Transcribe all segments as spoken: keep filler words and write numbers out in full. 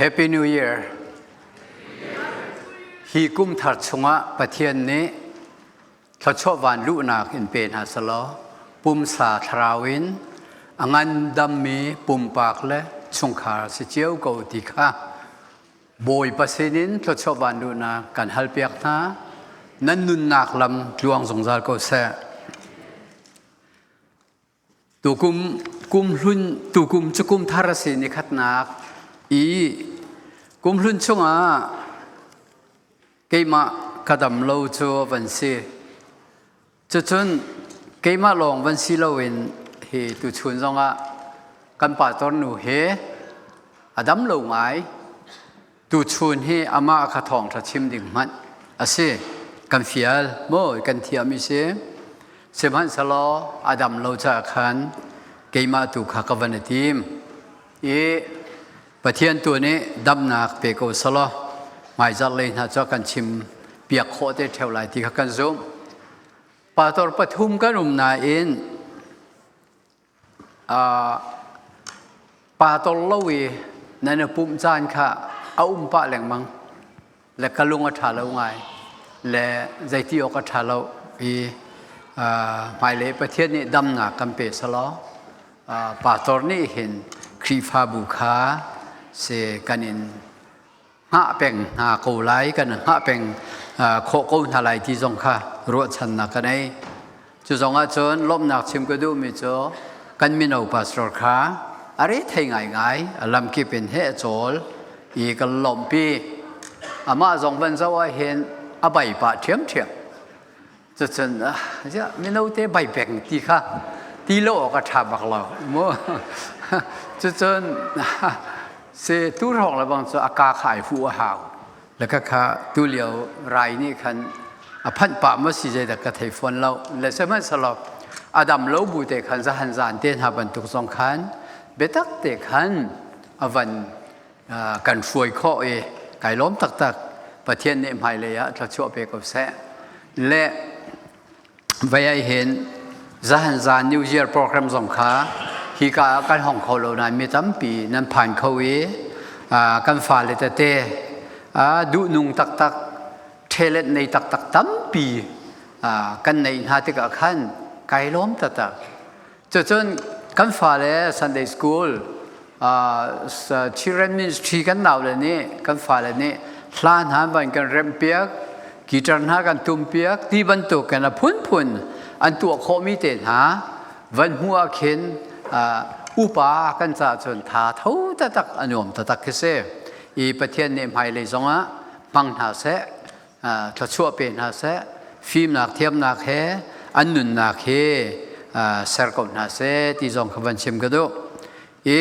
Happy New Year. Hi kum thar chungah Pathian nih thluachuah vanluhnak in pe hna seh law, pumsa thlarau in a ngandammi pumpak le chungkhar si cio ko ti kha Bawipa sinin thluachuah vanluhnak kan halpiak hna. Nan nunnak lam tluang zungzal ko seh. Tukum, kum hlun, tukum cu kum thar a si, ni khatnak i kum hlun chungah keimah ka dam lo cu a van si. Cucun keimah lawng van si loin hi tuchun zongah kan pastor nu hi a dam lo ngai. Tuchun hi amah kha thawngṭha chim ding hmanh a si. Kan fial maw, kan thiam i si. Sihmanhsehlaw a dam lo caah khan keimah tu kha ka van i tim i Pathian tu nih damnak pe ko seh law, hmaizarh lei hna cu a kan chim piak khawh te ṭheo lai ti kha kan zumh. Pastor pathum kan um nain, aa, pastor lo i nan i pumh caan kha a um pah lengmang le ka lung a ṭha lo ngai le zeiti awk a ṭha lo i, aa, hmailei Pathian nih damnak kan pe seh law, aa, pastor nih hin Khrihfabu kha si kan in hngah peng hna ko lai, kan hngah peng, aa, khawh ko hna lai ti zong kha ruahchannak ka nei. Cu zongah cun lawmhnak chim ka duhmi cu kan mino pastor kha a rethei ngaingai, a lamkip in he a cawl i kan lawmhpi. Amah zong van zoh ah hin a bai pah ṭhiamṭhiam. Cucun, ah, ziah, mino te bai peng ti kha ti lo awk a ṭha bak lo. Mu. Cucun, ah, si tu hrawng le bang cu a ka kha ai huh a hau. Le ka kha tu lio rai nih khan a phanh pah maw si zeidah ka thei fawn lo. Le sihmanhsehlaw a dam lo bu te khan zahan zan te hna bantuk zong khan biatak te khan a van aa, kan hruai khawh i, kaa lawm taktak. Pathian nih hmailei ah thluachuah pe ko seh. Le vei ah hin zahan zan New Year program zong kha hika ah kan hong kho lo nain mi tampi nan phan kho i, aa, kan fale tete, aa, duhnung taktak, ṭhelet nei taktak tampi, aa, kan neih hna tikah khan kaa lawm taktak. Cucun kan fale Sunday school, aa, s-, children ministry kan nau le nih, kan fale nih hla hna an van kan remh piak, guitar hna kan tum piak, ti bantuk kan a phunphun an tuah khawhmi te hna van hmuh ah khin, aa, upa kan caah cun tha tho taktak a nuam taktak khi si. I Pathian nih hmailei zongah hmang hna seh. Aa, thluachuah pe hna seh, fimnak thiamnak he an nunnak hi, aa, ser ko hna seh ti zong kha van chim ka duh. I,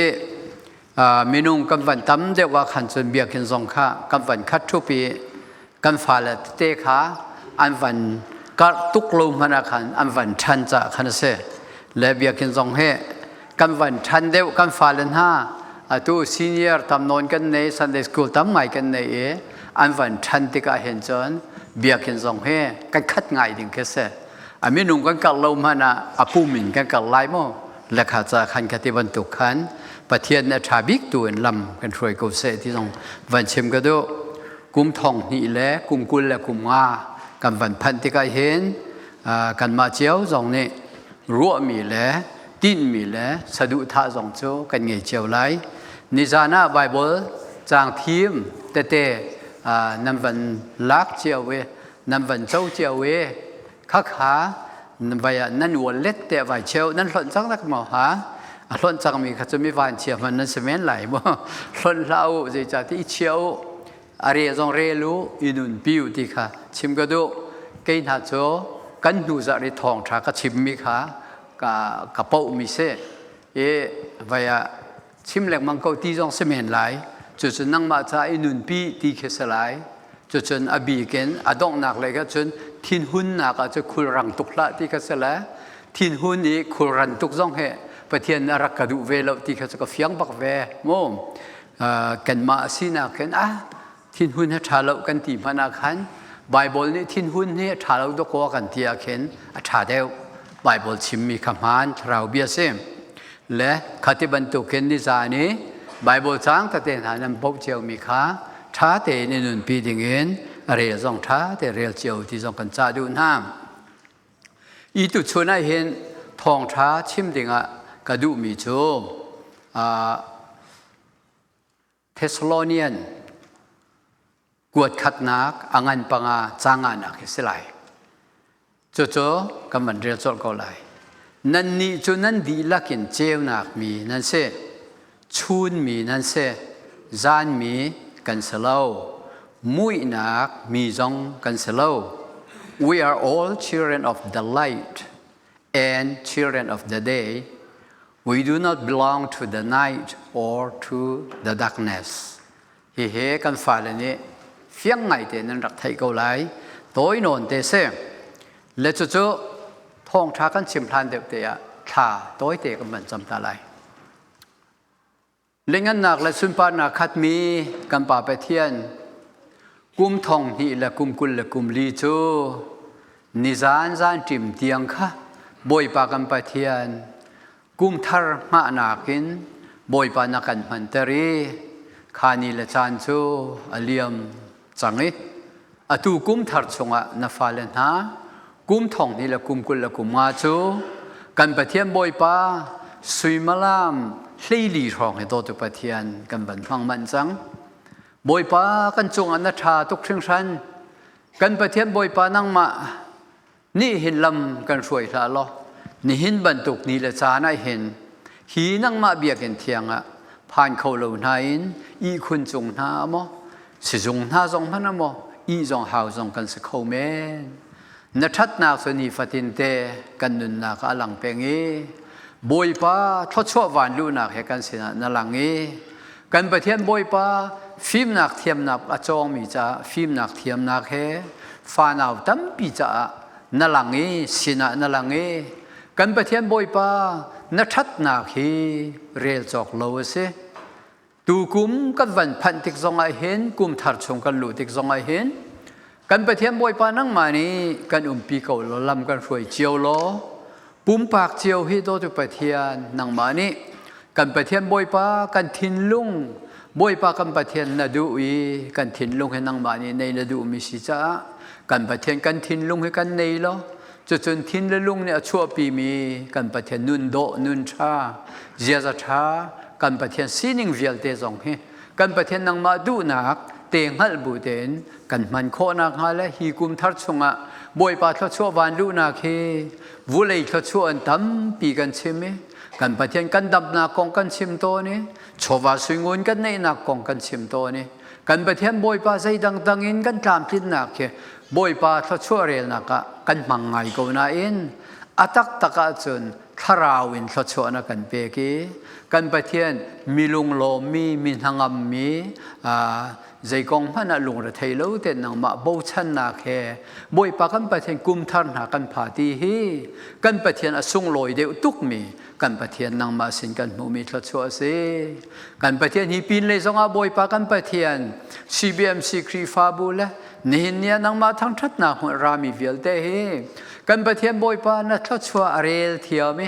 aa, minung kan van tam deuh ah khan cun biakinn zong kha kan van khat ṭhup i kan fale tete kha an van karh tuk lo hmanh ah khan an van ṭhan caah khan a si. Le biakinn zong hi kan van ṭhan deuh, kan fale hna, atu senior tam nawn kan nei, Sunday school tam ngai kan nei i an van ṭhan tikah hin cun biakinn zong hi kan khat ngai ding khi a si. A minung kan karh lo hmanh ah a pum in kan karh lai maw? Le kha caah khan kha ti bantuk khan Pathian nih a ṭha bik tu in lam kan hruai ko seh ti zong van chim ka duh. Kum thong hnih le kum kul le kum nga kan van phanh tikah hin, aa, kanmah cio zong nih ruahmi le tinhmi le saduhthah zong cu kan ngei cio lai. Nizan ah Baibal caang thim tete, aa, nan van lak cio i, nan van co cio i, khakha, vai ah nan ual let te vai cheu, nan hlonh cang tak maw ha? A hlonh cangmi kha cu mi vanchia hmanh nan si men lai maw? Hlonh hlah u, zeicahtiah i chia u. A re zong rel u, i nunpi u ti kha chim ka duh. Kei hna cu kan hnu zarh i thawngṭha ka chimmi kha ka, ka pohmi si. I vai ah chim lengmang ko ti zong si men lai. Cucu nangmah caah i nunpi ti khi si lai. Cucun a bik in a donghnak lei kha cun thinhunnak ah cu khulrang tuk hlah ti kha si le. Thinhun i khulran tuk zong he Pathian a rak ka duh ve lo ti kha cu ka fiang bak ve. Mu, aa, kanmah a sinak khin, ah, thinhun hi ṭha lo kan ti hmanh ah khan Baibal nih thinhun hi ṭha lo dawkaw kan ti ah khin a ṭha deuh. Baibal chimmi kha hmaan thlarau bia a si. Le khati bantukin nizan i Bible cang tete hna nan bociomi kha ṭha tein i nunpi dingin a rel zong ṭha te rel cio ti zong kan cah duh hna. I tuchun ah hin thawngṭha chim dingah ka duhmi cu, aa, Thessalonian kuatkhatnak a ngan panga cang nganak hi si lai. Cucu kan van rel colh ko lai. Nannih cu nan dihlak in ceunak mi nan si, chun mi nan si, zan mi kan si lo, muihnak mi zong kan si lo. We are all children of the light and children of the day. We do not belong to the night or to the darkness. Hi he kan fale nih fiang ngaite nan rak theih ko lai, tawi nawn te si. Le cucu thawngṭha kan chim hlan deuh te ah thla tawite kan van cam ta lai. Lingannâk le sunparnak khatmi kan Pa Pathian, kum thong hnih le kum kul le kum li cu nizan zan ṭim tiang kha Bawipa kan Pathian, kum thar hngahnak in Bawipa na kan hmanter i, kha ni le caan cu a liam cang i, atu kum thar chungah na fale hna, kum thong hnih le kum kul le kum nga cu kan Pathian Bawipa, suimilam hleili hrawng he dawtu Pathian kan van hmang manh cang. Bawipa, kan cungah na ṭha tuk hringhran. Kan Pathian Bawipa, nangmah nih hin lam kan hruai hlah law, nihin bantuk ni le caan ah hin hi nangmah biakinn thiang ah phan kho lo hna in ihkhun cung hna maw, sizung hna zong hmanh ah maw, ih zong hau zong kan si kho men. Na ṭhatnak cu nifatin te kan nunnak ah a lang peng i, Bawipa, thluachuah van luhnak he kan sinah na lang i, kan Pathian Bawipa, fimnak thiamnak a cawngmi caah fimnak thiamnak he fanau tampi caah na lang i, sinah na lang i, kan Pathian Bawipa, na ṭhatnak hi rel cawk lo a si. Tukum kan van phanh tik zongah hin, kum thar chung kan luh tik zongah hin, kan Pathian Bawipa, nangmah nih kan umpi ko law, lam kan hruai cio law, pumpak cio hi dawtu Pathian, nangmah nih kan Pathian Bawipa, kan thinlung, Bawipa kan Pathian na duh i, kan thinlung hi nangmah nih nei na duhmi si caah, kan Pathian kan thinlung hi kan nei law, cucun thin le lung nih a chuahpimi kan Pathian nun dawh, nun ṭha, ziaza ṭha, kan Pathian sining vialte zong hi kan Pathian nangmah duhnak te hngalh bu tein kan hman khawhnak hnga le hi kum thar chungah Bawipa thluachuah van luhnak hi vulei thluachuah in tampi kan chim i, kan Pathian kan damnak kong kan chim tawn i, chawva sui ngun kan neihnak kong kan chim tawn i, kan Pathian Bawipa zeidang dang in kan tlamtlinnak hi Bawipa thluachuah relnak ah kan hmang ngai ko nain, a taktak ahcun thlarau in thluachuah na kan pek i, kan Pathian mi lunglawmmi, mi hnangammi, aa, zeikong hmanh ah lungrethei lo tein nangmah bochannak he Bawipa kan Pathian kum thar hna kan pha ti hi kan Pathian a sunglawi deuh tukmi kan Pathian nangmah sin kan hmuhmi thluachuah a si. Kan Pathian hi pinlei zongah Bawipa kan Pathian, C B M C Khrihfabu le nihin ni ah nangmah thangṭhatnak hmuh rami vialte hi kan Pathian Bawipa na thluachuah a rel thiam i,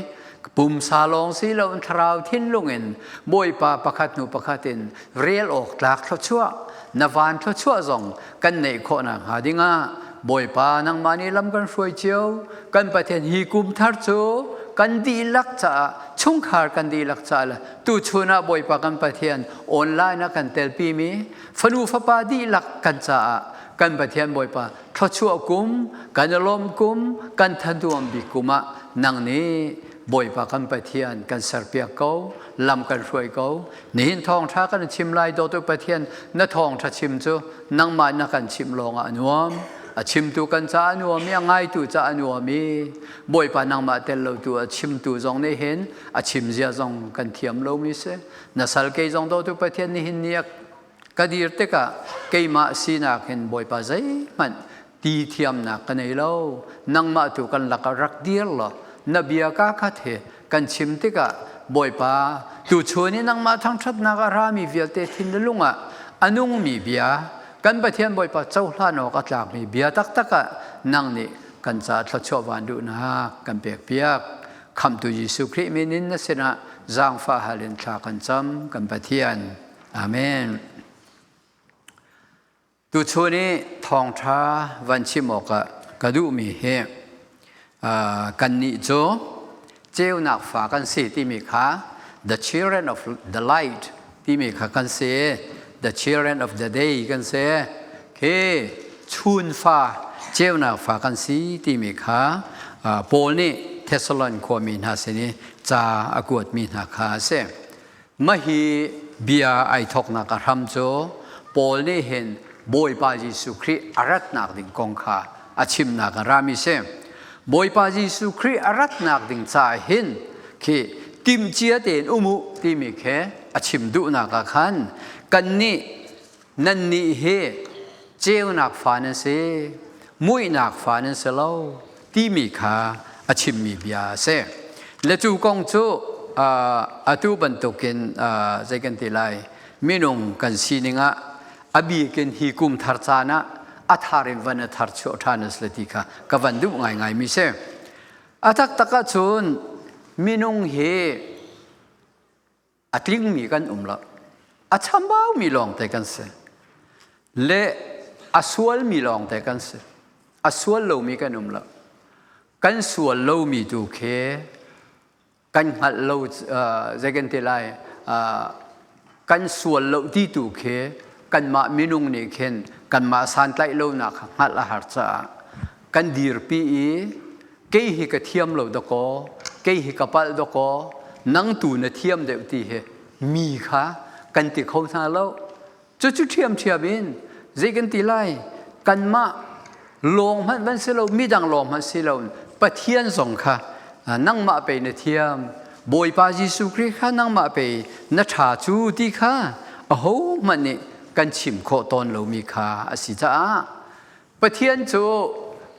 pumsa lawng si loin thlarau thinlung in Bawipa pakhat hnu pakhat in rel awk tlak thluachuah, na van thluachuah zong kan neih khawhnak hnga dingah Bawipa, nangmah nih lam kan hruai cio. Kan Pathian hi kum thar cu kan dihlak caah, chungkhar kan dihlak caah le tuchun ah Bawipa kan Pathian online ah kan telpimi fanu fapa dihlak kan caah kan Pathian Bawipa, thluachuah kum, kan i lawmh kum, kan thanuam bik kum ah nang nih Bawipa kan Pathian kan serpiak ko, lam kan hruai ko. Nihin thawngṭha kan chim lai dawtu Pathian, na thawngṭha chim cu nangmah na kan chimh lawngah a nuam. A chimtu kan caah a nuam i, a ngaitu caah a nuam i, Bawipa, nangmah tel lotu a chimtu zong nih hin a chimzia zong kan thiam lomi si. Na sal kei zong dawtu Pathian, nihin ni ah ka dir tikah keimah sinak hin Bawipa zeihmanh ti thiamnak ka nei lo. Nangmah tu kan lakah rak dir law, na bia kaa khat hi kan chim tikah Bawipa, tuchun i nangmah thangṭhatnak a rami vialte thin le lungah a nungmi bia, kan Pathian Bawipa cohlan awk a tlakmi bia taktak ah nang nih kan caah thluachuah van duhnak kan pekpiak. Khamhtu Jesuh Khrih min in na sinah zangfah halin thla kan cam kan Pathian. Amen. Tuchun ih thawngṭha van chim awkah ka duhmi hi, aa, kannih cu ceunak fa kan si timi kha, the children of the light timi kha kan si, the children of the day kan si. Khi chun fa, ceunak fa kan si timi kha, aa, Paul nih Thessalon khuami hna sin ih ca a kuatmi hna kha a si. Mah hi bia aa thawknak a hram cu Paul nih hin Bawipa Jesuh Khrih a ratnak ding kong kha a chimnak a rami si. Bawipa Jesuh Khrih a ratnak ding caah hin khi timhcia tein um uh timi khi a chim duhnak ah khan kannih, nannih hi ceunak fa nan si, muihnak fa nan si lo timi kha a chimmi bia a si. Le cu kong cu, aa, atu bantukin, aa, zei kan ti lai, minung kan si ningah a bik in hi kum thar caan ah a thar in van a thar chuah ṭhan a si le ti kha ka van duh ngaingaimi si. A taktak ahcun minung hi a tlingmi kan um lo, a chambaumi lawngte kan si, le a sualmi lawngte kan si, a sual lomi kan um lo. Kan sual lomi tu khi kan hngalh lo, aa, zei kan ti lai, aa, kan sual lo ti tu khi kanmah minung nih khin kanmah santlaih lonak kha hngalh a har caah kan dirpi ih, kei hi ka thiam lo dakaw, kei hi ka palh dakaw, nang tu na thiam deuh ti hi mi kha kan ti kho hna lo. Cucu ṭhiamṭhiam in zei kan ti lai, kanmah lawng hmanh van si lo, midang lawng hmanh si lo, Pathian zong kha, aa, nangmah pei na thiam, Bawipa Jesuh Khrih kha nangmah pei na ṭha cu ti kha ahohmanh nih kan chim khawh tawn lomi kha a si caah, Pathian cu,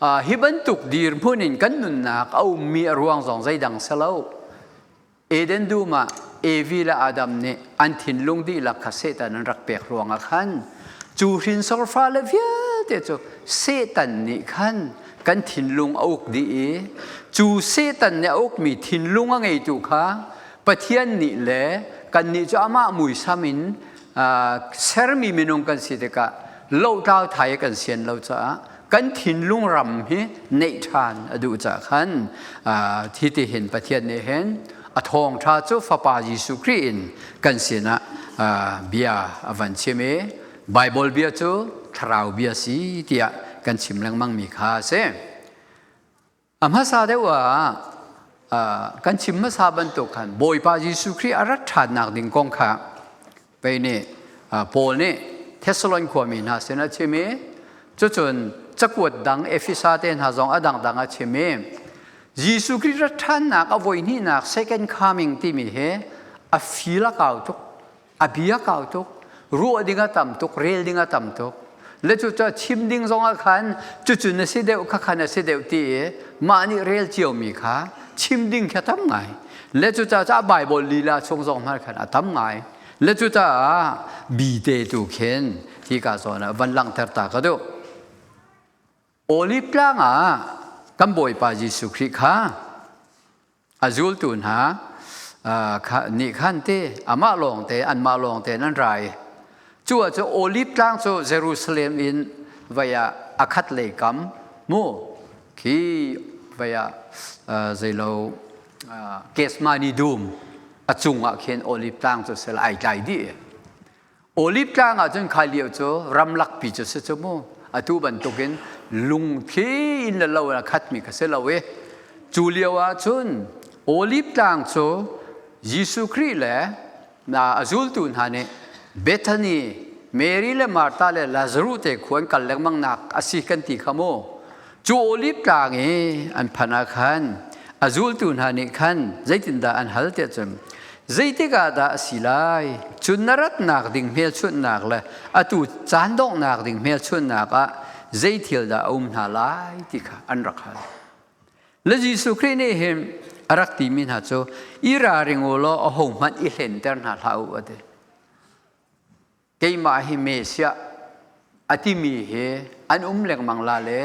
aa, hi bantuk dirhmun in kan nunnak a ummi a ruang zong zeidang si lo. Eden dum ah Evi le Adam nih an thinlung dihlak kha Satan an rak pek ruangah khan cu hrinsorfa le vialte cu Satan nih khan kan thinlung a uk dih ih, cu Satan nih a ukmi thinlung a ngeitu kha Pathian nih le kannih cu amah muisam in, aa, sermi minung kan si tikah lohtlau thai kan sian lo caah kan thinlung ram hi neih ṭhan a duh caah khan, aa, hitihin Pathian nih hin a thawngṭha cu Fapa Jesuh Khrih in kan sinah, aa, bia a van chim ih Baibal bia cu thlarau bia si tiah kan chim lengmangmi kha a si. A hmasa deuh ah, aa, kan chim hmasa bantuk khan Bawipa Jesuh Khrih a rat ṭhannak ding kong kha pei nih, aa, Paul nih Thessalon khuami hna sin a chim ih, cucun cakuat dang Efesa te hna zong a dangdang a chim ih, Jesuh Khrih rat ṭhannak a voi hnihnak, second coming timi hi a fil a kau tuk. A bia kau tuk, ruah ding a tam tuk, rel ding a tam tuk. Le cucaah chim ding zong ah khan cucu na si deuh, kha khan a si deuh ti ih mah nih rel ciomi kha chim ding khi a tam ngai. Le cucaah cah Baibal lila chung zong hmanh khan a tam ngai. Le cucaah bite tu khin hika zawn ah van langhter ta ka duh. Olive tlang ah kan Bawipa Jesuh Khrih kha a zultu hna, aa, kha, nih khan ti, amah lawngte, anmah lawngte nan ra ih, cu ah cu Olive tlang cu Jerusalem in voi ah a khat lei kam mu, khi voi ah, aa, zei lo, aa, Gethsemane dum a cungah khin Olive tlang cu si le aa tlai dih. Olive tlang ah cun kha lio cu ramlakpi cu si cu mu. Atu bantukin lungthli in le lo in a khatmi kha si lo ih, cu lio ah cun Olive tlang cu Jesuh Khrih le, aa, a zultu hna nih Bethany, Mary le Martha le Lazaruh te khua an kal lengmangnak a si kan ti kha mu. Cu Olive tlang i an phan ah khan a zultu hna nih khan zeitindah an hal tiah cun, "Zeitik ah dah a si lai? Cun na ratnak ding hmelchunhnak le atu caan donghnak ding hmelchunhnak ah zei thil dah a um hna lai?" ti kha an rak hal. Le Jesuh Khrih nih hin a rak timi hna cu, "I ralring u law, ahohmanh i hlenter hna hlah u," a ti. Keimah hi Messiah a timi hi an um lengmang la le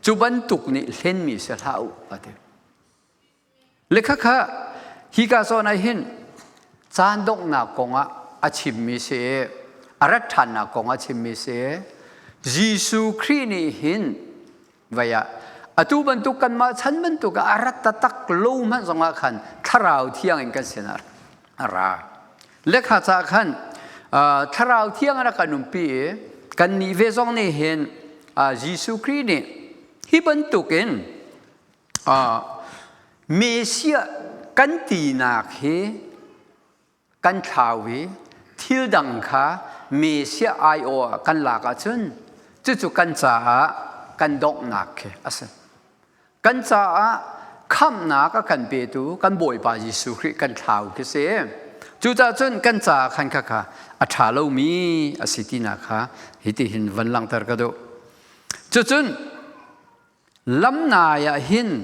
cu bantuk nih hlenmi si hlah u, a ti. Le khakha, hika zawn ah hin, caan donghnak kongah a chimmi si, a rat ṭhannak kongah a chimmi si, Jesuh Khrih nih hin, vei ah, atu bantuk kanmah chan bantuk ah a rat taktak lo hmanh zongah khan Thlarau Thiang in kan sinah a ra. Le kha caah khan, aa, Thlarau Thiang in a kan umpi i, kannih ve zong nih hin, aa, Jesuh Khrih nih hi bantukin, aa, Messiah kan tinak hi kan thlau i, thil dang kha Messiah aiawh ah kan lak ahcun, cucu kan caah kan donghnak khi a si. Kan caah khamhnak a kan petu kan Bawipa Jesuh Khrih kan thlau khi si. Cucaah cun kan caah khan khakha a ṭha lomi a si tinak kha hitihin van langhter ka duh. Cucun, lamnai ah hin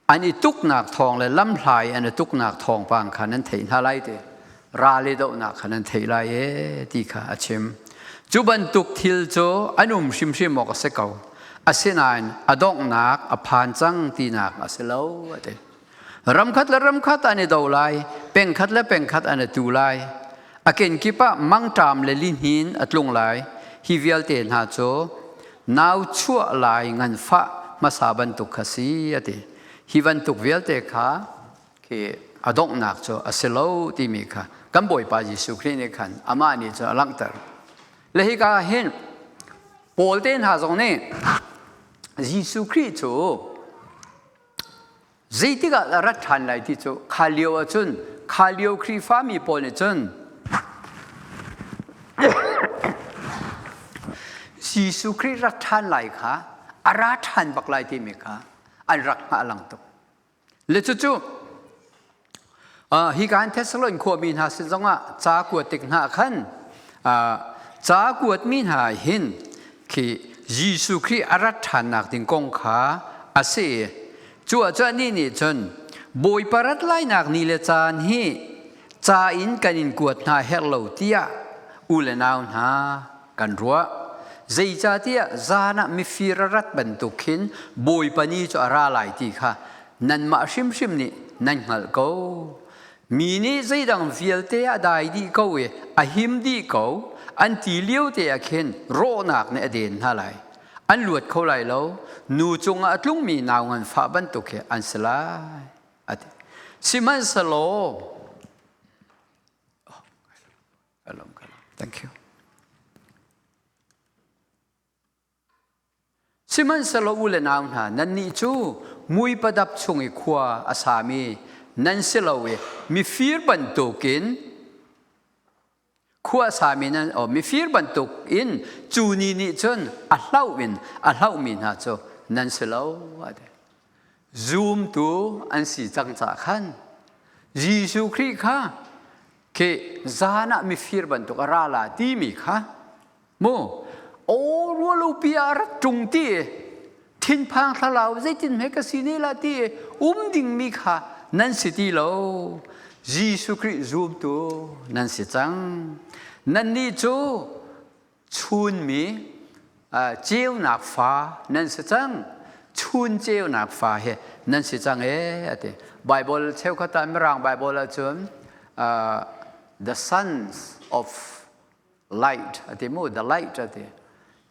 an i tuknak thawng le lamhlai an i tuknak thawngpang kha nan theih hna lai ti, ral i dohnak kha nan theih lai e, ti kha a chim. Cu bantuk thil cu an um hrimhrim awk a si ko, asinain a donghnak a phan cang tinak a si lo, a ti. Ram khat le ram khat an i do lai, peng khat le peng khat an i tu lai. A kenkip ah mangṭam le lihnin a tlung lai. Hi vialte hna cu nau chuah lai nganfah hmasa bantuk kha si, a ti. Hi bantuk vialte kha khi a donghnak cu a si lo timi kha kan Bawipa Jesuh Khrih nih khan amah nih cu a langhter. Le hika hin Paul te hna zong nih Jesuh Khrih cu zeitikah a rat ṭhan lai ti cu kha lio ahcun, kha lio Khrihfami pawl nih cun Jesuh Khrih rat ṭhan lai kha a ra ṭhan bak lai timi kha an rak hngah lang tuk. Le cucu, aa, hika hin Thessalon khuami hna sin zongah ca kuat tik hna khan, aa, ca kuatmi hna hin khi Jesuh Khrih a rat ṭhannak ding kong kha a si. Cu ahcun anih nih cun, Bawipa rat lainak ni le caan hi ca in kan in kuat hna herh lo tiah u le nau hna kan ruah. Zeicahtiah zan ah mifir a rat bantuk khin Bawipa ni cu a ra lai ti kha nanmah hrimhrim nih nan hngalh ko. Mi nih zeidang vialte a dai dih ko i a him dih ko, an ti lio te ah khin rawhnak nih a den hna lai. An luat kho lai lo, nu cungah a tlungmi nau nganfah bantuk hi an si lai, a ti. Sihmanhsehlaw, ka lawm, ka lawm. Thank you. Sihmanhsehlaw u le nau hna, nannih cu muipadap chung i khua a sami nan si lo i mifir bantukin khua a sami nan, aw, mifir bantukin cu ni nih cun a hlauh in a hlauhmi hna cu nan si lo, a ti. Zumtu an si cang caah khan Jesuh Khrih kha khi zan ah mifir bantuk a ra lai timi kha mu. Aw, ruahlopi ah a rat ṭung ti i thinphang thlalau zeitin hme ka si nih lah ti i um dingmi kha nan si ti lo. Jesuh Khrih zumtu nan si cang. Nannih cu chunmi, aa, ceunak fa nan si cang. Chun ceunak fa hi nan si cang e, a ti. Baibal cheukhat ah, Mirang Baibal ahcun, aa, the sons of light a ti mu, the light a ti.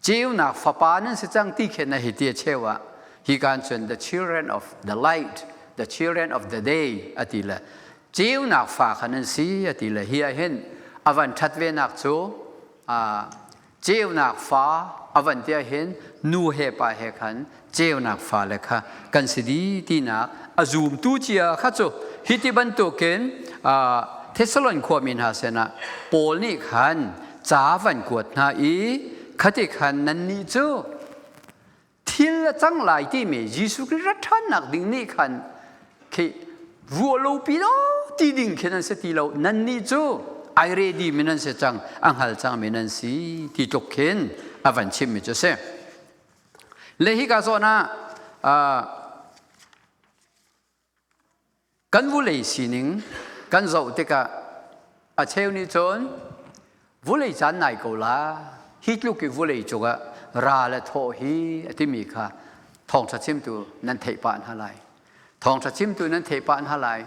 Ceunak fapa nan si cang ti khin a hi ti a cheu ah. Hi kan cun the children of the light, the children of the day a ti le ceunak fa kha nan si a ti le hi ah hin a van ṭhat venak cu, aa, ceunak fa a van ti ah hin nu he pa he khan ceunak fa le kha kan si dih tinak a zumtu cia kha cu hiti bantukin, aa, Thessalon khuami hna sinah Paul nih khan ca van kuat hna i khati khan nannih cu thil a cang lai timi Jesuh Khrih rat ṭhannak ding nih khan khi ruah lopi lo ti ding khin an si ti lo, nannih cu ai ready mi nan si cang, a hngal cang mi nan si ti tluk khin a van chimmi cu si. Le hika zawn ah, aa, kan vulei sining kan zoh tikah a cheu nih cun vulei caan nai ko la, hi tluk i vulei cungah ra le thawh hi a timi kha thawngṭha chimtu nan theih pah hna lai. Thawngṭha chimtu nan theih pah hna lai.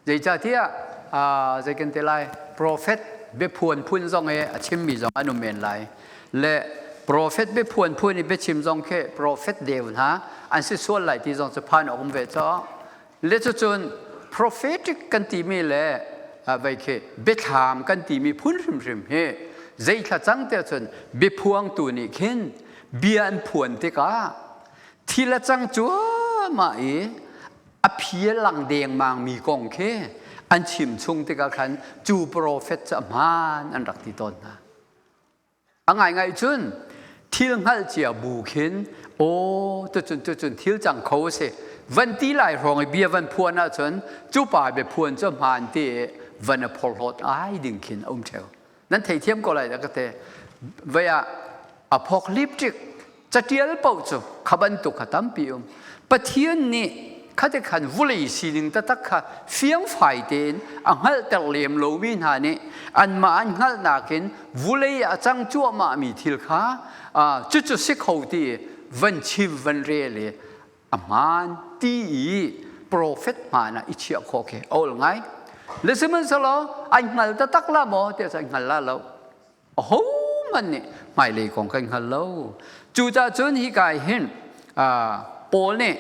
Zeicahtiah, aa, zei kan ti lai, prophet biaphuanphun zong he a chimmi zong an um men lai. Le prophet biaphuanphun i biachim zong khi prophet deu hna an si sual lai ti zong cu phan a um ve cu. Le cucun prophetic kan timi le, aa, vei khi biathlam kan timi phun hrimhrim hi zeithla cang te cun biaphuangtu nih khin bia an phuan tikah thil a cang cuahmah i a phi a lang dengmangmi kong khi an chim chung tikah khan cu profet cu a hmaan an rak ti tawn hna. A ngaingai cun thil hngalh cia bu khin, aw, tucun, tucun thil cang kho a si, van ti lai hrawng i bia van phuan ahcun cu pa bia phuan cu a hmaan ti i van a phorhlawt ai ding khin a um ṭheu. Nan theithiam ko lai dah ka ti. Vei ah apocalyptic caṭial paoh cu kha bantuk kha tampi um. Pathian nih khatikhan vulei sining taktak kha fiangfai tein a hngalhter lem lomi hna nih anmah an hngalhnak in vulei ah a cang cuahmahmi thil kha, aa, cucu si kho ti i van chim van rel i a hmaan ti i profet hmaan ah i chiah khawh khi a ol ngai. Le sihmanhsehlaw an hngal taktak la maw tiah cun an hngal la lo. Ahohmanh nih hmailei kong kan hngal lo. Cucaah cun hika hin, aa, Paul nih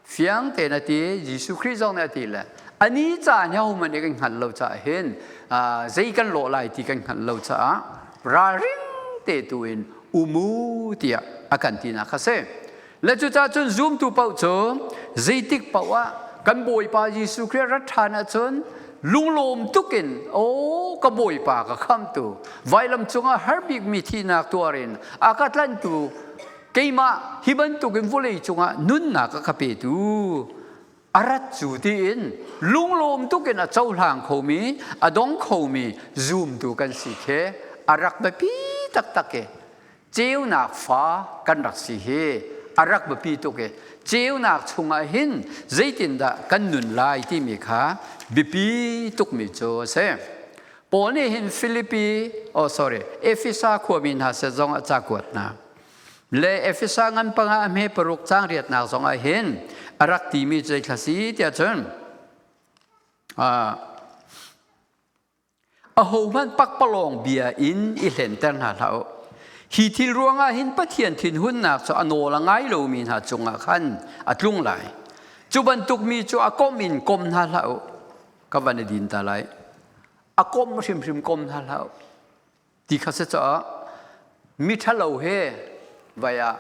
fiang tein a ti, Jesuh Khrih zong nih a ti le, ani caan hi ahohmanh nih kan hngal lo caah hin, aa, zei kan lawh lai ti kan hngal lo caah ralring te tu in um u tiah a kan tinak a si. Le cucaah cun zumtu paoh cu zeitik paoh ah kan Bawipa Jesuh Khrih a rat ṭhan ahcun lunglawm tuk in, aw, ka Bawipa ka khamhtu, vailam cungah har bikmi thihnak tuar in a ka tlanhtu, keimah hi bantukin vulei cungah nunnak a ka petu, a rat cu tiin lunglawm tuk in a cohlang khomi, a dong khomi zumtu kan si khi a rak biapi taktak i ceunak fa kan rak si hi a rak biapi tuk i ceunak chungah hin zeitindah kan nun lai timi kha biapi tukmi cu a si. Paul nih hin Filipi, oh, sorry, Efesa khuami hna set zong a ca kuat hna. Le Efesa ngan panga a hme paruk cang riatnak zongah hin a rak timi cu zeithla si tiah cun, aa, ahohmanh pakpalawng bia in i hlenter hna hlah u. Hi thil ruangah hin Pathian thinhunnak cu a nawl a ngai lomi hna cungah khan a tlung lai. Cu bantukmi cu a komh in kom hna hlah u. Ka van i din ta lai. A komh hrimhrim kom hna hlah u. Ti kha si caah mi ṭhalo he vei ah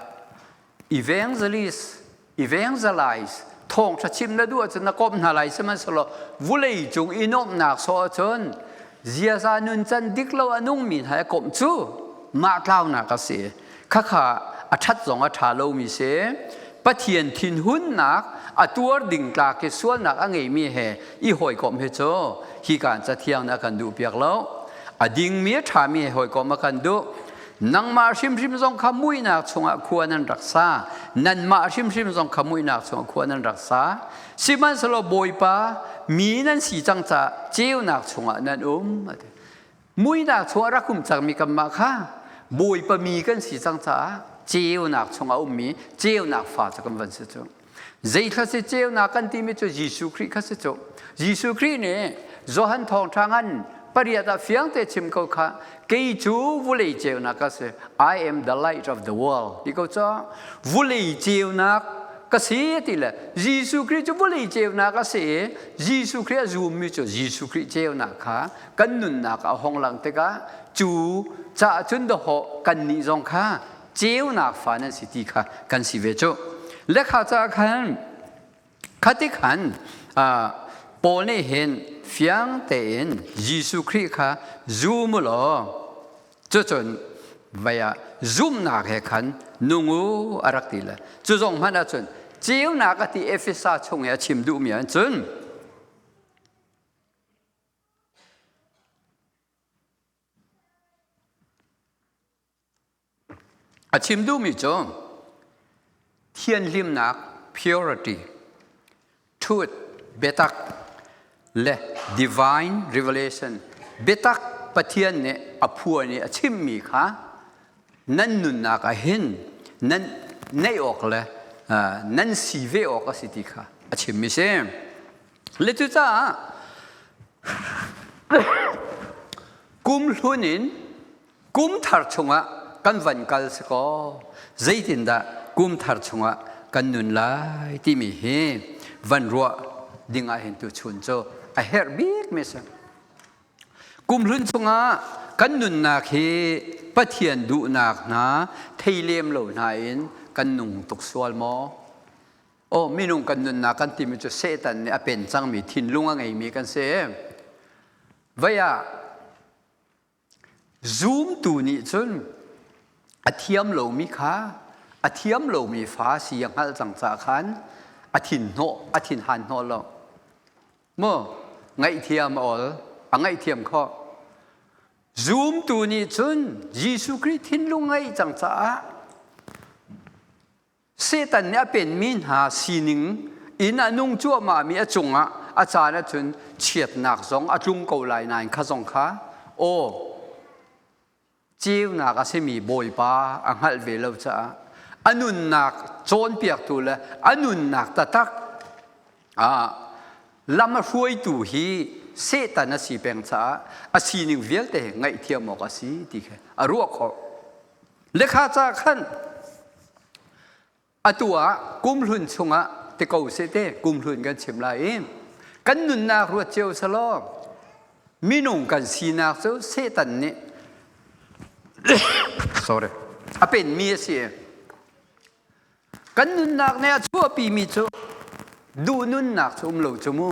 evangelist, evangelize, thawngṭha chim na duh ahcun na komh hna lai sihmanhsehlaw vulei cung i nuamhnak sawh ahcun ziaza nuncan dik lo a nungmi hna a komh cu mah tlaunak a si. Khakha a ṭhat zong a ṭha lomi si. Pathian thinhunnak a tuar ding tlak i sualnak a ngeimi he i hawikomh hi cu hi kan Cathiang nih a kan duhpiak lo. A dingmi a ṭhami he hawikomh a kan duh. Nangmah hrimhrim zong kha muihnak chungah khua nan rak sa. Nanmah hrimhrim zong kha muihnak chungah khua nan rak sa. Sihmanhsehlaw Bawipa mi nan si cang caah ceunak chungah nan um, a ti. Muihnak chungah rak um cangmi kanmah kha Bawipa mi kan si cang caah ceunak chungah a ummi ceunak fa cu kan van si cu. Zeithla si ceunak kan timi cu Jesuh Khrih kha si cu. Jesuh Khrih nih Johan thawngṭha ngan pariat ah fiangte chim ko kha, kei cu vulei ceunak ka si. "I am the light of the world," ti ko cu. Vulei ceunak ka si, a ti le Jesuh Khrih cu vulei ceunak a si i Jesuh Khrih a zummi cu Jesuh Khrih ceunak kha kan nunnak ah a hong lang tikah cu caah cun dahawh kannih zong kha ceunak fa nan si ti kha kan si ve cu. Le kha caah khan khatikhan, aa, Paul nih hin fiang tein Jesuh Khrih kha zum u law, cucun vei ah zumhnak he khan nung u a rak ti le cu zong hmanh ahcun ceunak a ti Efesa chung i a chim duhmi ahcun a chim duhmi cu thianhlimnak, purity, truth, biatak, le divine revelation, biatak Pathian nih a phuan i a chimmi kha nan nunnak ah hin nan neih awk le, aa, nan si ve awk a si ti kha a chim mi si. Le cucaah kum hlun in kum thar chungah kan van kal sik aw, zeitindah kum thar chungah kan nun lai timi hi van ruah dingah hin tuchun cu a herh bik mi si. Kum hlun chungah kan nunnak hi Pathian duhnak hna thei lem lo hna in kan nung tuk sual maw? Aw, minung kan nunnak kan timi cu Satan nih a pen cangmi thinlung a ngeimi kan si. Vei ah zumtu nih cun a thiam lomi kha a thiam lomi fa si a hngalh cang caah khan a thin hnawh, a thin han hnawh lo. Maw, ngaihthiam a ol, a ngaihthiam khawh. Zumtu nih cun Jesuh Khrih thinlung ngeih cang caah Satan nih a penmi hna sining in a nung cuahmahmi a cungah a caan ahcun chiatnak zong a tlung ko lai nain kha zong kha, aw, ceunak a simi Bawipa a hngalh ve lo caah a nunnak cawnpiaktu le a nunnak taktak, ah, lam a hruaitu hi Satan a si peng caah a sining vialte he ngaihthiam awk a si ti kha a ruah khawh. Le kha caah khan atu ah kum hlun chungah ti ko seh te, kum hlun kan chim lai i kan nunnak ruat cio seh law, minung kan sinak cu Satan nih, sorry, a penmi a si. Kan nunnak nih a chuahpimi cu duhnunnak cu um lo cu mu.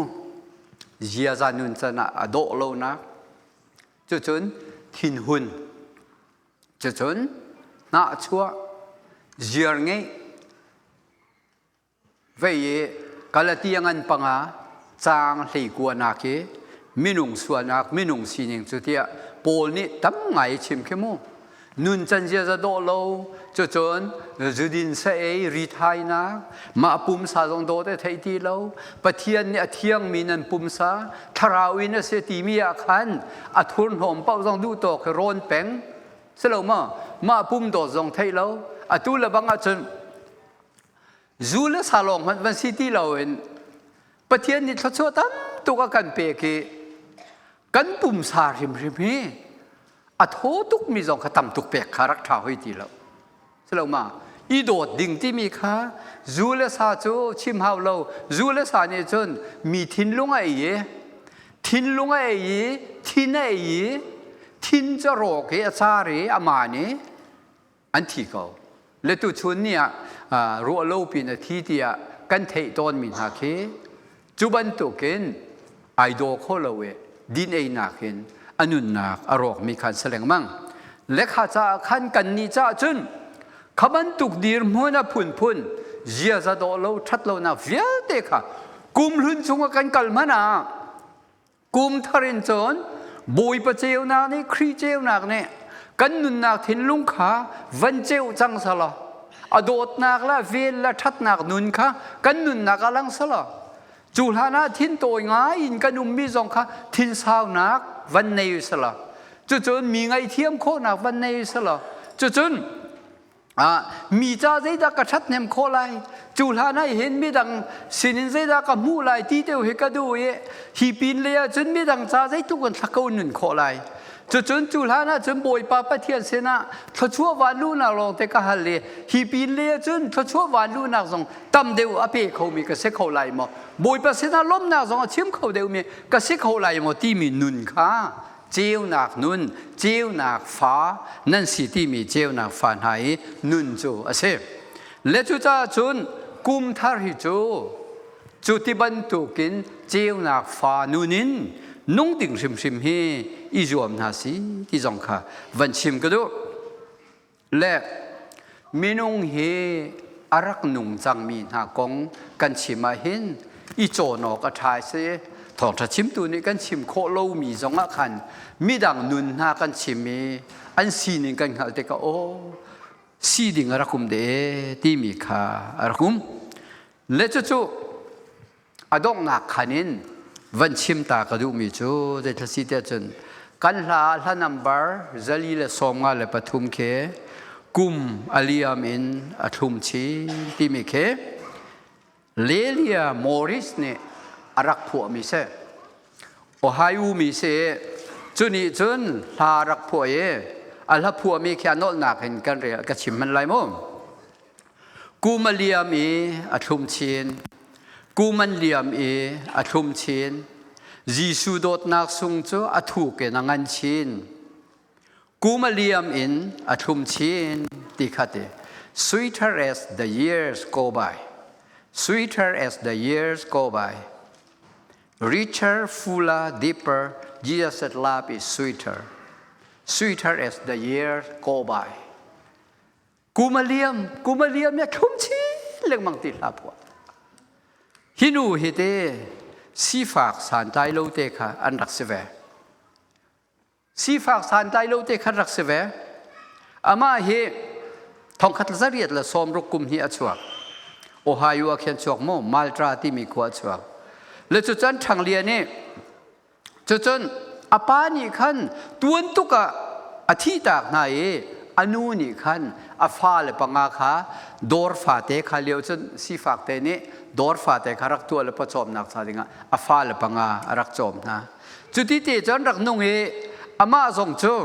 Ziaza nun can ah a dawh lonak, cucun thinhun, cucun hnahchuah, ziarngeih, vei i Galatia ngan panga cang hleikuanak i minung sualnak, minung sining cu tiah Paul nih tam ngai chim khi mu. Nuncan ziaza dawh lo, cucun zudin sa ei, rithainak, mah pumsa zong dawt a theih ti lo, Pathian nih a thiangmi nan pumsa, thlarau in a si timi ah khan a thurhnawm paoh zong duh tawk i rawn peng si lo maw? Mah pum dawt zong theih lo. Atu le bang ahcun zu le sa lawng hmanh van si ti loin Pathian nih thluachuah tam tuk a kan pek i kan pumsa hrimhrim hi a thaw tukmi zong kha tam tuk pek kha rak ṭha hoi ti lo. Si lo ma, i dawt ding timi kha zu le sa cu chim hau lo. Zu le sa nih cun mi thinlung a ei i, thinlung a ei i, thin a ei i, thin cu a rawk i, a car i, a man i, an thi ko. Le tuchun ni ah, aa, ruah lo pin a thi tiah kan theih tawnmi hna khi cu bantukin aa daw kho lo i din einak in a nunnak a rawkmi kha an si lengmang. Le kha caah khan kannih caah cun kha bantuk dirhmun a phunphun, ziaza dawh lo, ṭhat lonak vialte kha kum hlun chungah kan kal hmanh ah, kum thar in cun Bawipa ceunak nih, Khrih ceunak nih kan nunnak thinlung kha van ceuh cang seh law, a dawtnak le a vel le a ṭhatnak nun kha kan nunnak a lang seh law, cu hlan ah thintawi ngai in kan ummi zong kha thinsaunak van nei seh law, cucun mi ngaihthiam khawhnak van nei seh law, cucun aa, mi ca zeidah ka ṭhathnem khawh lai? Cu hlan ah hin midang sinin zeidah ka hmuh lai ti deuh hi ka duh i, hi pin lei ahcun midang ca zeitluk in thla ko nun khawh lai? Cucun cu hlan ahcun Bawipa Pathian sinah thluachuah van luhnak lawngte ka hal i, hi pin lei ahcun thluachuah van luhnak zong tam deuh a pe khomi ka si kho lai maw? Bawipa sinah lawmhnak zong a chim kho deuhmi ka si kho lai maw timi nun kha ceunak nun, ceunak fa nan si timi ceunak fa hna i nun cu a si. Le cucaah cun kum thar hi cu, cu ti bantukin ceunak fa nun in nung ding hrimhrim hi i zuam hna si ti zong kha van chim ka duh. Le minung hi a rak nung cangmi hna kong kan chim ah hin i cawn awk a ṭha a si. Thawngṭha chimtu nih kan chim khawh lomi zongah khan midang nun hna kan chim i an sining kan hngalh tikah, aw, si ding a rak um de timi kha a rak um. Le cucu a donghnak khan in van chim ta ka duhmi cu zeithla si tiah cun kan hla, hla nambar zali le sawmnga le pathum khi kum a liam in a thlum chin timi khi Lelia Morris nih a rak phuahmi si. Ohio mi si. Cu nih cun hla a rak phuah i a hla phuahmi khi a nolhnak in kan rel, ka chim hmanh lai mu. Kum a liam i a thlum chin. Kum an liam i a thlum chin. Jesuh dawtnak sung cu a thuk in a ngan chin. Kum a liam in a thlum chin ti kha ti. Sweeter as the years go by. Sweeter as the years go by. Richer, fuller, deeper, Jesus' love is sweeter. Sweeter as the years go by. Kum a liam, kum a liam i a thlum chin lengmang ti hla phuah. Hi nu hi te sifak santlai lo te kha an rak si ve. Sifak santlai lo te kha rak si ve. Amah hi thongkhat le zariat le sawmruk kum hnih a chuak. Ohio a khian chuak mu, Malta timi khua a chuak. Le cucun ṭhanglian i cucun a pa nih khan tuan tuk ah a thihtak hna i a nu nih khan a fale panga kha dawr fate kha lio cun sifak te nih dawr fate kha rak tuah le pawcawmnak ca dingah a fale panga a rak cawm hna. Cuti te cu an rak nung i amah zong cu,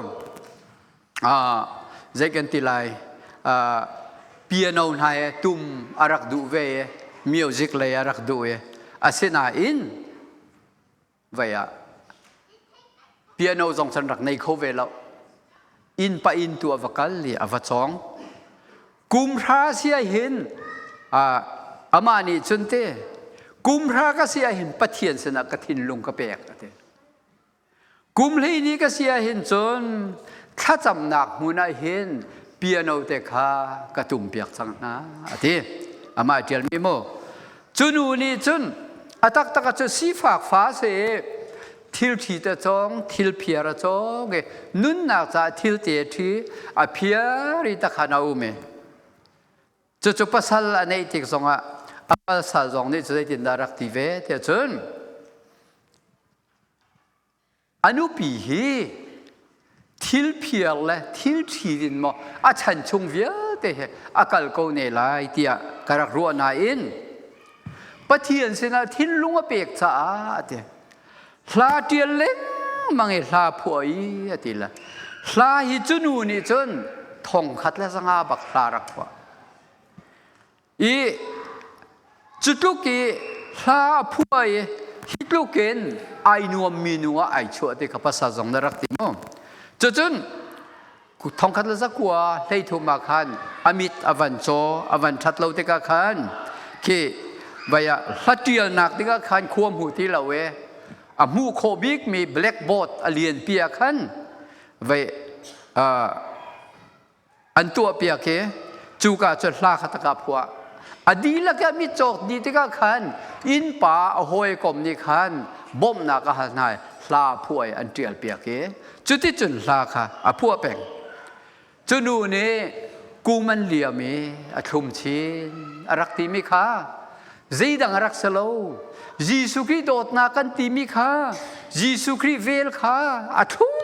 aa, zei kan ti lai, aa, piano hna he tum a rak duh ve i music lei a rak duh i asinain vei ah piano zong can rak nei kho ve lo. Inn pah in tu a va kal i a va cawng. Kum hra si ah hin, aa, amah nih cun ti, kum hra ka si ah hin Pathian sinah ka thinlung ka pek, a ti. Kum hleihnih ka si ah hin cun thlacamnak hmun ah hin piano te kha ka tumpiak cang hna, a ti. Amah a ṭialmi mu. Cu nu nih cun a taktak ah cu sifak fa si i thil ṭhi te cawng, thil phiar a cawng i nunnak caah thil te ṭhi a phiar i takhan a um i cucu pasal a neih tik zongah a pasal zong nih cu zeitindah rak ti ve tiah cun, a nupi hi thil phiar le thil ṭhi in maw a chan chung vialte he a kal ko ne lai tiah ka rak ruah nain Pathian sinah thinlung a pek caah a ti. Hla ṭial lengmang i hla phuah i a ti le hla hi cu nu nih cun thongkhat le zanga bak hla rak phuah. I cutluk i hla a phuah i hi tluk in ai nuammi nu ah ai chuah ti kha pasal zong na rak ti mu. Cucun thongkhat le zakua hleithum ah khan a mit a van caw, a van ṭhat lo tikah khan khi vei ah hla ṭialnak dingah khan khua hmuh ti lo e. A hmuh khawh bikmi blackboard a lianpi ah khan vei, aa, an tuahpiak i cuka cun hla kha takah phuah. A dihlak i a mit cawk dih tikah khan innpa a hawikom nih khan bawmhnak a hal hna i hla a phuah i an ṭialpiak i cuticun hla kha a phuah peng. Cu nu nih kum an liam i a thlum chin a rak timi kha zeidang a rak si lo. Jesuh Khrih dawtnak kan timi kha Jesuh Khrih vel kha a thlum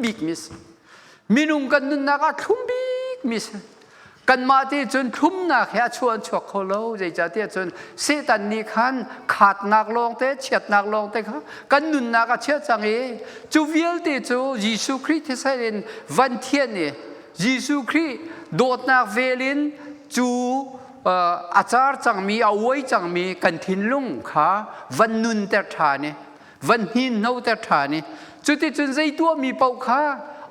bikmi si. Minung kan nunnak ah thlum bikmi si. Kanmah te cun thlumnak he a chuah an chuak kho lo. Zeicahtiah cun Satan nih khan khatnak lawngte, chiatnak lawngte kha kan nunnak a chiah cang i cu vialte cu Jesuh Khrih thisen in van thianh i Jesuh Khrih dawtnak vel in cu, aa, a car cangmi, a uai cangmi kan thinlung kha van nunter ṭhan i van hnin hnoter ṭhan i cuticun zei tuahmi paoh kha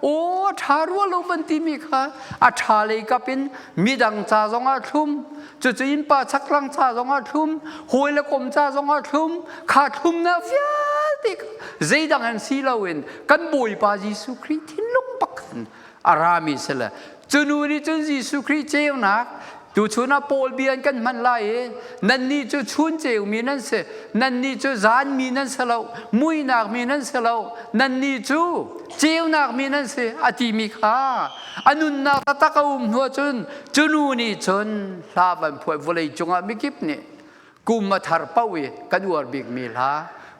aw a ṭha rua lo van timi kha a ṭha lei kap in midang ca zongah thlum, cucu innpa chaklang ca zongah thlum, hawi le kom ca zongah thlum, kha thlumnak vialte kha zeidang an si loin kan Bawipa Jesuh Khrih thinlung bak khan a rami si le cu nu nih cun Jesuh Khrih ceunak Tuchun ah Paul bia in kan hman lai i, nannih cu chun ceumi nan si, nannih cu zanmi nan si lo, muihnak mi nan si lo, nannih cu ceunak mi nan si, a timi kha a nunnak taktak a um hnu ahcun, cu nu nih cun hla van phuai, vawlei cungah mikip nih kum a thar paoh i kan uar bikmi hla,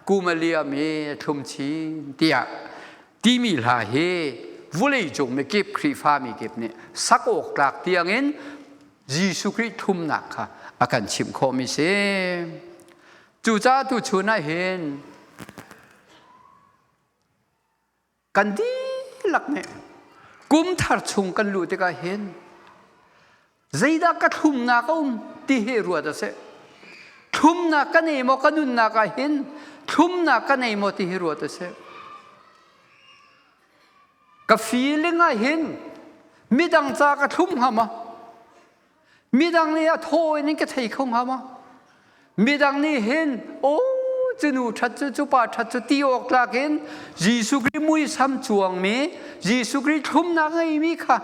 kum a liam i a thlum chin, tiah timi hla hi vawlei cung mikip, Khrihfa mikip nih sak awk tlak tiangin Jesuh Khrih thlumnak kha a kan chimh khawhmi si. Cucaah tuchun ah hin kan dihlak nih kum thar chung kan luh tikah hin, zeidah ka thlumnak a um ti hi ruat a si. Thlumnak ka nei maw, ka nunnak ah hin thlumnak ka nei maw ti hi ruat a si. Ka feeling ah hin midang ca ka thlum hnga maw? Midang nih a thawi in ka thei kho hnga maw? Midang nih hin, "Aw, cu nu ṭhat cu, cu pa ṭhat cu," ti awk tlak in Jesuh Khrih muisam cuangmi, Jesuh Khrih thlumnak ngeimi kha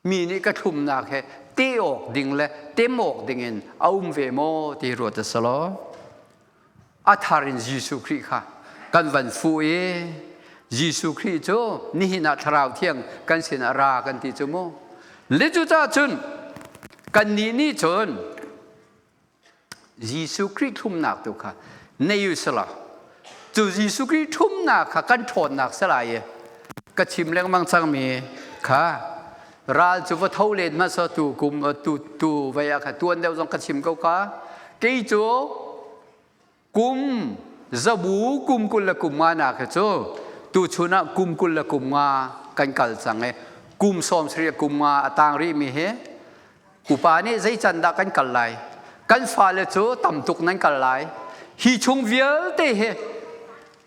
mi nih ka thlumnak he teh awk ding le tem awk dingin a um ve maw ti ruat a si law. A thar in Jesuh Khrih kha kan van fuh i, Jesuh Khrih cu nihin ah Thlarau Thiang kan sin a ra kan ti cu mu. Le cucaah cun kannih nih cun Jesuh Khrih thlumnak tu kha nei uh sila. Cu Jesuh Khrih thlumnak kha kan ṭhawnnak si lai i ka chim lengmang cangmi kha ral cu va tho len hmasa tu kum, tu, tu vai ah kha tuan deuh zong ka chim ko ka. Kei cu kum zabu kum kul le kum nga nak hi cu, tuchun ah kum kul le kum nga kan kal cang i, kum sawm sarih kum nga a tang rihmi hi upa nih zei can dah kan kal lai? Kan fale cu tam tuk nan kal lai. Hi chung vialte hi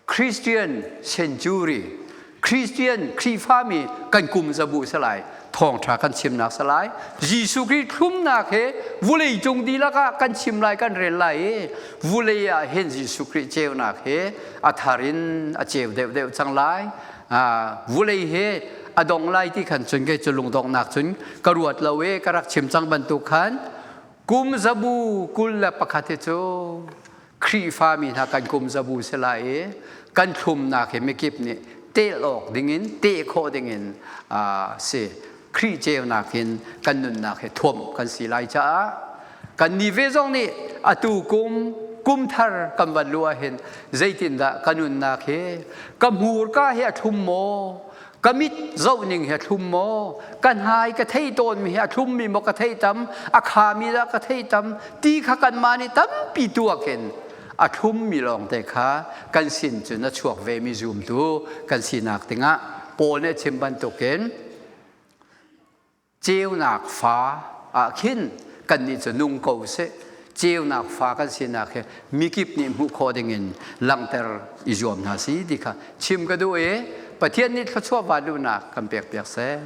Christian century, Christian Khrihfami kan kum zabu si lai, thawngṭha kan chimnak si lai. Jesuh Khrih thlumnak hi vulei cung dihlak ah kan chim lai, kan rel lai i, vulei ah hin Jesuh Khrih ceunak hi a thar in a ceu deuhdeuh cang lai. Aa, vulei hi a dong lai ti khan cun kei cu lungdonghnak cun ka ruat lo i, ka rak chim cang bantuk khan kum zabu kul le pakhat hi cu Khrihfami hna kan kum zabu si lai i, kan thlumnak hi mikip nih teh awk dingin, teh khawh dingin, aa, si. Khrih ceunak hin kan nunnak hi thuamh kan si lai caah, kannih ve zong nih atu kum, kum thar kan van luh ah hin zeitindah ka nunnak hi, ka hmurka hi a thlum maw? Ka mit zohning hi a thlum maw? Ka hnai ka thei tawnmi hi a thlummi maw ka thei tam? A khami dah ka thei tam? Ti kha kanmah nih tampi tuak in a thlummi lawngte kha kan sin cun a chuak vemi zumtu kan sinak dingah Paul nih a chim bantukin ceunak fa ah khin kannih cu nung ko seh. Ceunak fa kan sinak hi mikip nih hmuh khawh dingin langhter i zuam hna si ti kha chim ka duh i Pathian nih thluachuah vanluhnak kan pekpiak seh.